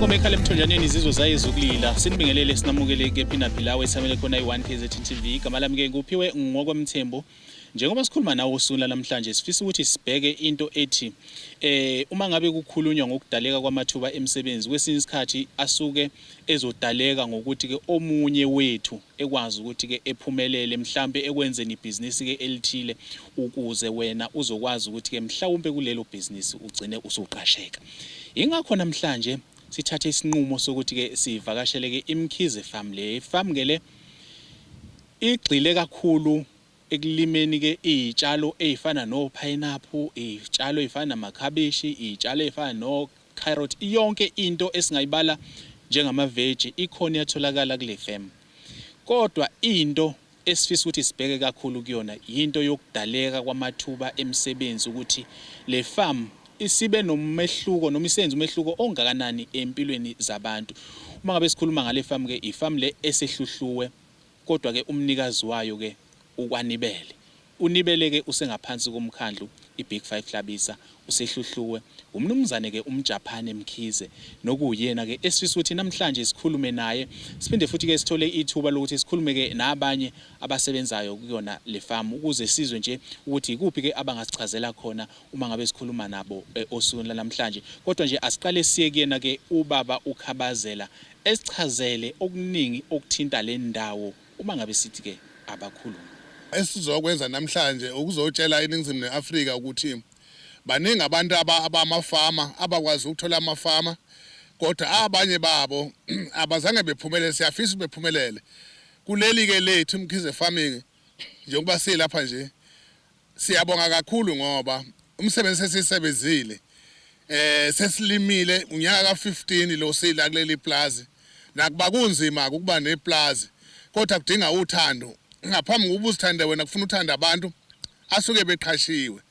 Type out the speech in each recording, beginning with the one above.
Inkomo ekhala emthonjaneni izizwe zayezukulila. Sinibingelele sinamukele kephi naphi la wethamele khona i-1 KZN TV. Igama lami ke nguphiwe ngokwemthembu. Njengoba sikhuluma nawe usula namhlanje sifisa ukuthi sibheke into ethi eh uma ngabe kukhulunywa ngokudaleka kwamathuba emisebenzi kwesinye isikhathi asuke ezodaleka ngokuthi ke omunye wethu ekwazi ukuthi ke ephumelele mhlambe ekwenzeni ibhizinisi ke elithile ukuze wena uzokwazi ukuthi ke mhlawumbe kulelo bhizinisi ugcine usuqasheka. Ingakho namhlanje sithathe isinqumo sokuthi ke sivakashele ke iMkhize Farm le. Farm ke le igxile kakhulu ekulimeni ke iy'tshalo ey'fana no-pineapple, iy'tshalo ey'fana namakhabishi, iy'tshalo ey'fana no-carrot, yonke into esingayibala njengamaveji ikhona iyatholakala kule fem. Kodwa into esifisa ukuthi sibheke kakhulu kuyona yinto yokudaleka kwamathuba emisebenzi ukuthi le farm isibe nomehluko noma isenze umehluko ongakanani empilweni zabantu. Uma ngabe sikhuluma ngale farm ke ifarm le esehluhluwe kodwa ke umnikazi wayo ke ukwanibele. Unibele ke usengaphansi komkhandlu iBig Five Hlabisa usehluhluwe umnumzane ke uMjaphane Mkhize nokuwuyena ke esifisa ukuthi namhlanje sikhulume naye siphinde futhi ke sithole ithuba lokuthi sikhulume ke nabanye abasebenzayo kuyona le farm ukuze sizwe nje ukuthi ikuphi ke abangasichazela khona uma ngabe sikhuluma nabo eh, osukwini lanamhlanje. Kodwa nje asiqale siye kuyena ke ubaba uKhabazela esichazele okuningi okuthinta le ndawo uma ngabe sithi ke abakhulume. Esizokwenza namhlanje ukuzotshela iNingizimu ne-Afrika ukuthi baningi abantu abamafama abakwazi ukuthola amafama kodwa abanye babo abazange bephumelele. Siyafisa bephumelele kuleli-ke lethu iMkhize Farming. Njengoba silapha nje, siyabonga kakhulu ngoba umsebenzi sesisebenzile, sesilimile unyaka ka-15 lo sila kuleli plazi. Nakuba kunzima ukuba neplazi, kodwa kudinga uthando. Ngaphambi kokuba uzithande wena, kufuna uthanda abantu asuke beqhashiwe,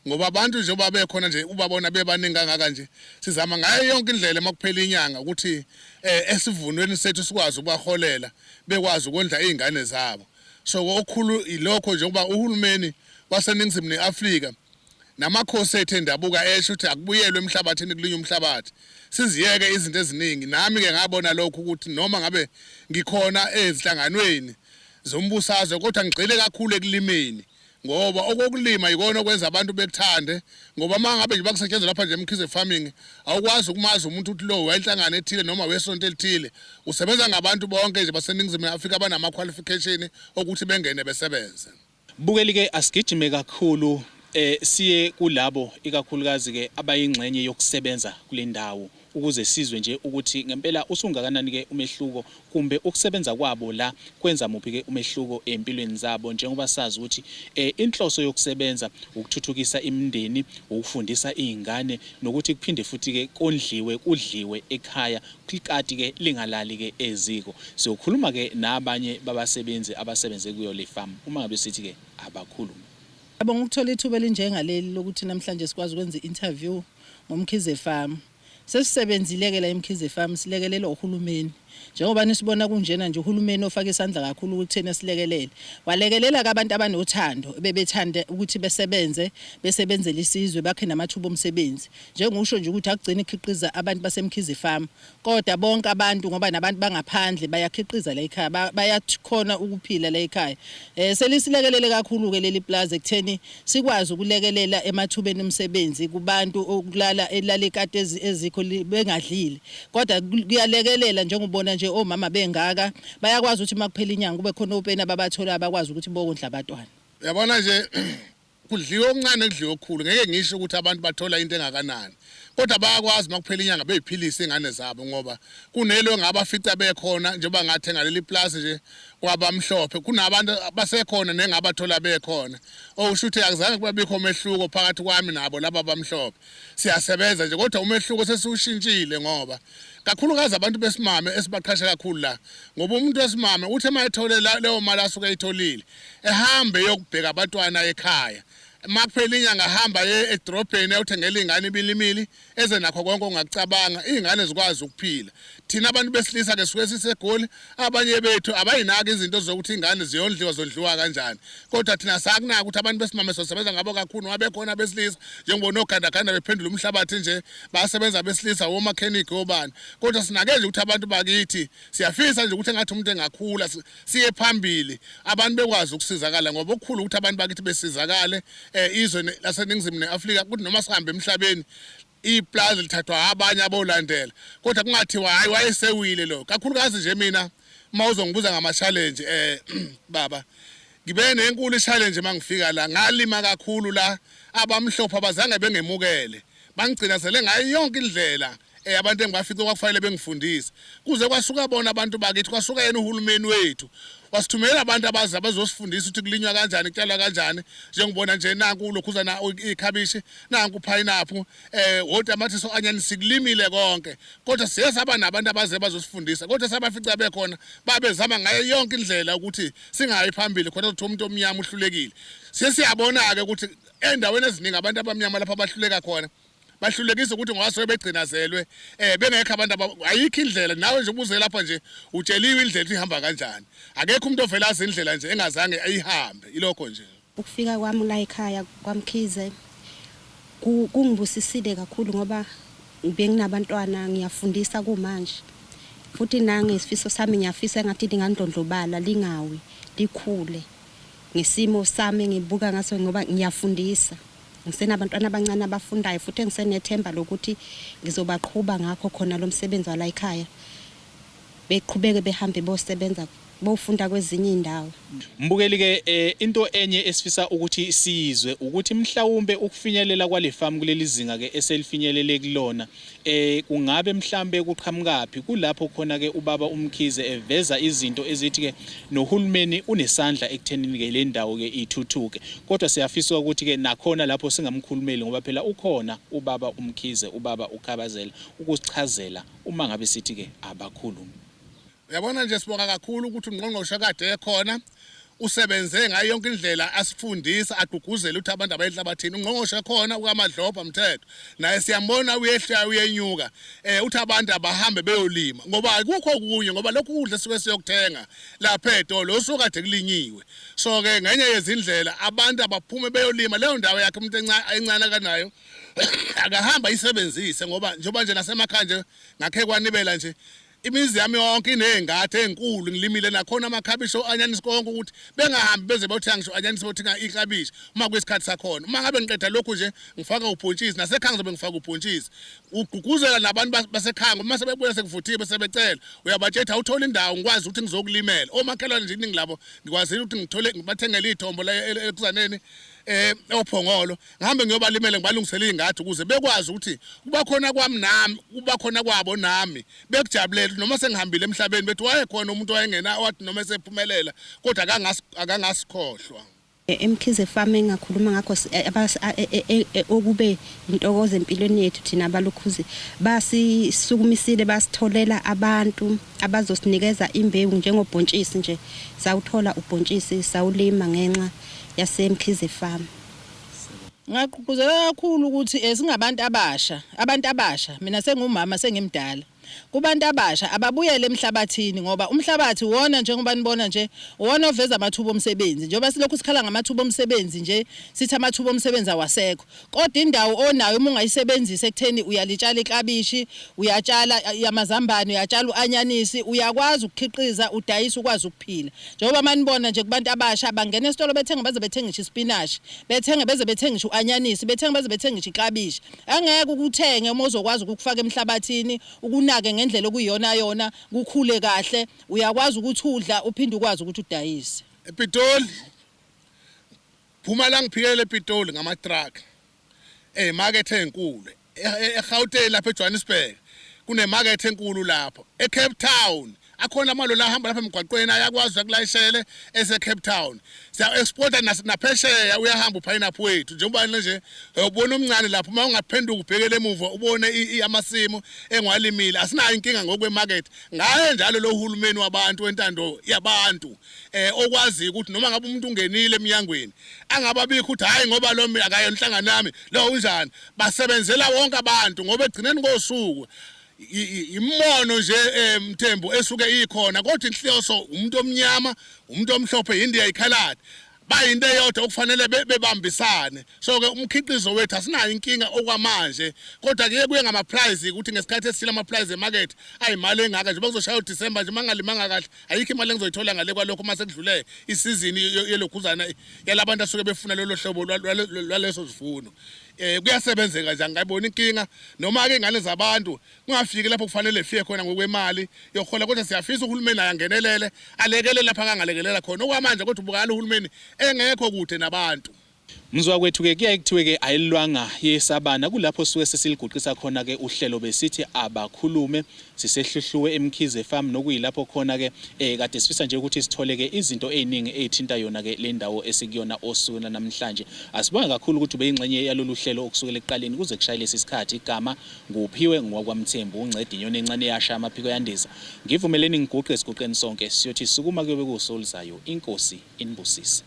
ngoba abantu njengoba bekhona nje, ubabona bebaningi kangaka nje, sizama ngayo yonke indlela uma kuphela inyanga ukuthi esivunweni sethu sikwazi ukubaholela, bekwazi ukondla iy'ngane zabo. So okukhulu ilokho, njengoba uhulumeni waseNingizimu ne-Afrika namakhosi ethu endabuka esho ukuthi akubuyelwe emhlabathini, kulinywe umhlabathi, siziyeke izinto eziningi. Nami-ke ngabona lokhu ukuthi noma ngabe ngikhona ezinhlanganweni zombusazwe, kodwa ngigxile kakhulu ekulimeni, ngoba okokulima yikona okwenza abantu bekuthande. Ngoba uma ngabe nje bakusetshenzwa lapha nje eMkhize Farming, awukwazi ukumazi umuntu ukuthi lo wayenhlangano ethile noma wesonto elithile. Usebenza ngabantu bonke nje baseNingizimu Afrika abanama-qualification okuthi bengene besebenze. Bukeli ke asigijime kakhulu siye kulabo ikakhulukazi ke abayingxenye yokusebenza kule ndawo ukuze sizwe nje ukuthi ngempela usungakanani ke umehluko kumbe ukusebenza kwabo la kwenza muphi ke umehluko empilweni zabo, njengoba sazi ukuthi inhloso yokusebenza ukuthuthukisa imindeni, ukufundisa izingane nokuthi kuphinde futhi ke kondliwe kudliwe ekhaya, ikati ke lingalali ke eziko. Siyokhuluma ke nabanye babasebenzi abasebenze kuyo le farm uma ngabe sithi ke abakhulume. Ngiyabonga ukuthola ithuba elinjengaleli lokuthi namhlanje sikwazi ukwenza i-interview ngoMkhize Farm. Sesisebenzile-ke la eMkhize Farm silekelelwa uhulumeni. Njengoba nisibona kunjena nje, uhulumeni ofake isandla kakhulu ekutheni asilekelele. Walekelela-ke abantu abanothando, ebebethanda ukuthi besebenze, besebenzele isizwe, bakhe namathuba omsebenzi. Njengokusho nje ukuthi akugcini kukhiqiza abantu baseMkhize Farm, kodwa bonke abantu, ngoba nabantu bangaphandle bayakhiqiza la ekhaya, bayakhona ukuphila la ekhaya. Selisilekelele kakhulu-ke leli plaza ekutheni sikwazi ukulekelela emathubeni omsebenzi kubantu okulala elala ikati ezikho bengadlile, kodwa kuyalekelela njengobona nje omama bengaka bayakwazi ukuthi uma kuphela inyanga kube khona openi ababatholayo abakwazi ukuthi bokondla abantwana. Uyabona nje, kudliwe okuncane, kudliwe okukhulu. Ngeke ngisho ukuthi abantu bathola into engakanani, kodwa bayakwazi uma kuphela inyanga beyiphilise iy'ngane zabo, ngoba kunelo engabafica bekhona. Njengoba ngathenga leli plasi nje kwabamhlophe, kunabantu basekhona nengabathola bekhona, okusho ukuthi akuzange kube bikho umehluko phakathi kwami nabo laba abamhlophe. Siyasebenza nje, kodwa umehluko sesiwushintshile, ngoba kakhulukazi abantu besimame esibaqhasha kakhulu la, ngoba umuntu wesimame uthi uma ethole leyo mali asuke eyitholile, ehambe eyokubheka abantwana ekhaya. Makuphela inyanga hamba ye edrobheni ayothengela iy'ngane imilimili eze nakho konke ongakucabanga, iy'ngane zikwazi ukuphila. Thina abantu besilisa ke suke siseGoli, abanye bethu abayinaki izinto zokuthi iy'ngane ziyondliwa zondliwa kanjani. Kodwa thina sakunaka ukuthi abantu besimame sosebenza ngabo kakhulu ngoba bekhona abesilisa njengoba nogandaganda bephendula umhlabathi nje basebenza abesilisa womakhenikhi obani. Kodwa sinake nje ukuthi abantu bakithi siyafisa nje ukuthi engathi umuntu engakhula siye phambili abantu bekwazi ukusizakala ngoba okukhulu ukuthi abantu bakithi besizakale eh, izwe laseNingizimu ne-Afrika kuthi noma sihambe emhlabeni iplazi lithathwa abanye abolandela kodwa kungathiwa hayi wayesewile lo kakhulukazi nje mina uma uzongibuza ngama-challenge eh baba ngibe nenkulu i-challenge uma ngifika la ngalima kakhulu la abamhlophe abazange bengemukele bangigcinazele ngayo yonke indlela eh abantu engibafice kwakufanele bengifundise kuze kwasuka bona abantu bakithi kwasuka yena uhulumeni wethu wasithumela abantu abazi abazosifundisa ukuthi kulinywa kanjani kutshalwa kanjani njengobona nje nanku lokhuzana ikhabishi nanku pineapple eh wotamatisi onyani sikulimile konke kodwa siye saba nabantu abaze bazosifundisa kodwa sabafica bekhona babezama ngayo yonke indlela ukuthi singayi phambili khona ukuthi umuntu omnyama uhlulekile siye siyabona-ke ukuthi endaweni eziningi abantu abamnyama lapho abahluleka khona bahlulekisa ukuthi ngoba suke begcinazelwe eh bengekho abantu ayikho indlela nawe nje ubuze lapha nje utsheliwe indlela ukuthi ihamba kanjani akekho umuntu ovela azi indlela nje engazange ayihambe ilokho nje. Ukufika kwami la ekhaya kwaMkhize kungibusisile kakhulu ngoba benginabantwana ngiyafundisa kumanje futhi nangesifiso sami ngiyafisa engathi lingandlondlobala lingawi likhule ngesimo sami engibuka ngaso ngoba ngiyafundisa ngisenabantwana abancane abafundayo futhi engisenethemba lokuthi ngizobaqhuba ngakho khona lo msebenzi wala ekhaya beqhubeke behambe bosebenza bofunda kwezinye iy'ndawo. Mbukeli ke eh, into enye esifisa ukuthi siyizwe ukuthi mhlawumbe ukufinyelela kwale farm kuleli zinga ke eselifinyelele kulona eh kungabe mhlambe kuqhamukaphi kulapho khona ke ubaba uMkhize eveza izinto ezithi ke nohulumeni unesandla ekuthenini ke le ndawo ke ithuthuke kodwa siyafisa ukuthi ke nakhona lapho singamkhulumeli ngoba phela ukhona ubaba uMkhize ubaba uKhabazela ukusichazela uma ngabe sithi ke abakhulumi. Uyabona nje sibonga kakhulu ukuthi ungqongqoshe kade ekhona usebenze ngayo yonke indlela asifundisa agqugquzele ukuthi abantu abayenhlabathini ungqongqoshe khona ukaMadlopha Mthetho naye siyambona uyehla uyenyuka eh uthi abantu abahambe beyolima ngoba akukho okunye ngoba lokhu kudla sisuke siyokuthenga lapha edolo osukade kulinyiwe so ke ngenye yezindlela abantu abaphume beyolima leyo ndawo yakhe umuntu encane kanayo akahamba ayisebenzise ngoba njengoba nje nasemakhaya nje ngakhe kwanibela nje imizi yami yonke iney'ngadi ey'nkulu ngilimile nakhona amakhabishi o-anyanisi konke ukuthi bengahambi beze bothenga ngisho anyanisi bothenga iklabishi uma kuyisikhathi sakhona uma ngabe ngiqeda lokhu nje ngifaka ubhontshisi nasekhaya ngizobe ngifaka ubhontshisi ugqugquzela nabantu basekhaya ngoba uma sebebuya sekuvuthiwe sebecela uyabatshela awuthole indawo ngikwazi ukuthi ngizokulimela omakhelwane nje iningi labo ngikwazile ukuthi ngithole ngibathengele iy'thombo la ekuzaneni eh ophongolo ngihambe ngiyobalimele ngibalungisele izingadi ukuze bekwazi ukuthi kuba khona kwami nami kuba khona kwabo nami bekujabulela noma sengihambile emhlabeni bethi wayekhona umuntu wayengena wathi noma esephumelela kodwa akangasikhohlwa. EMkhize Farm engakhuluma ngakho okube intokozo empilweni yethu thina abalukhuzi basisukumisile basitholela abantu abazosinikeza imbewu njengobhontshisi nje sawuthola ubhontshisi sawulima ngenxa yaseMkhize Farm. Ngagqugquzela kakhulu ukuthi eh, singabantu abasha, abantu abasha, mina sengumama sengimdala. Kubantu abasha ababuyele emhlabathini ngoba umhlabathi wona njengoba nibona nje uwona oveza amathuba omsebenzi. Njengoba silokhu sikhala ngamathuba omsebenzi nje sithi amathuba omsebenzi awasekho. Kodwa indawo onayo uma ungayisebenzisa ekutheni uyalitshala iklabishi, uyatshala amazambane, uyatshala u-anyanisi, uyakwazi ukukhiqiza udayise ukwazi ukuphila. Njengoba manibona nje kubantu abasha bangena esitolo bethenga baze bethenge ngisho isipinashi, bethenge beze bethenge ngisho u-anyanisi, bethenge beze bethenge ngisho iklabishi. Angeke ukuthenge uma uzokwazi ukukufaka emhlabathini, ukunake ngendlela okuyiyona yona, kukhule kahle, uyakwazi ukuthi udla uphinde ukwazi ukuthi udayise. EPitoli Phuma la ngiphikele ePitoli ngama-truck emakethe enkulu eGauteng lapha eJohannesburg kunemakethe enkulu lapho eCape Town. Akhona amaloli ahamba lapha emgwaqweni ayakwazi ukulayishele ese-Cape Town. Siya-exporta naphesheya, uyahamba uphayinaphu wethu. Njengoba nje ubona omncane lapho, uma ungaphenduka ubhekele emuva ubone amasimu engiwalimile. Asinayo inkinga ngokwemakethe. Ngaye njalo lo hulumeni wabantu wentando yabantu okwaziyo ukuthi noma ngabe umuntu ungenile eminyangweni angababikho ukuthi hhayi ngoba lo akayona inhlangano yami, lo unjani. Basebenzela wonke abantu ngoba ekugcineni kosuku imbono nje Mthembu esuke ikhona, kodwa inhloso umuntu omnyama, umuntu omhlophe, India, ikhaladi, bayinto eyodwa okufanele bebambisane. So ke umkhiqizo wethu asinayo inkinga okwamanje, kodwa kuye kuye ngama-price ukuthi ngesikhathi esithile ama-price emakethe ayimali engaka nje. Bakuzoshaya uDisemba nje, uma ngalimanga kahle ayikho imali engizoyithola ngale kwalokho uma sekudlule isizini yelokhuzana yalabantu asuke befuna lolo hlobo lwaleso sivuno. Kuyasebenzeka nje, angikayiboni inkinga. Noma-ke ingane zabantu kungafiki lapho kufanele fike khona ngokwemali yokuhola, kodwa siyafisa uhulumeni naye angenelele, alekelele lapho akangalekelela khona okwamanje, kodwa ubukala uhulumeni engekho kude nabantu. Mzwa kwethu ke kuyaye kuthiwe ke ayilwanga yesabana, kulapho suke sesiliguqisa khona ke uhlelo besithi abakhulume. Sisehluhluwe eMkhize Farm, nokuyilapho khona ke kade sifisa nje ukuthi sithole ke izinto eziningi ezithinta yona ke le ndawo esikuyona osukwini namhlanje. Asibonge kakhulu ukuthi ubeyingxenye yalolu hlelo okusukela ekuqaleni kuze kushaye lesi sikhathi. Igama nguPhiwe ngowakwaMthembu, uNceda inyoni encane eyashaya amaphiko yandiza. Ngivumeleni ngiguqe esiguqeni sonke, siyothi sukuma kuyobe kuwusuku oluzayo. Inkosi inibusise.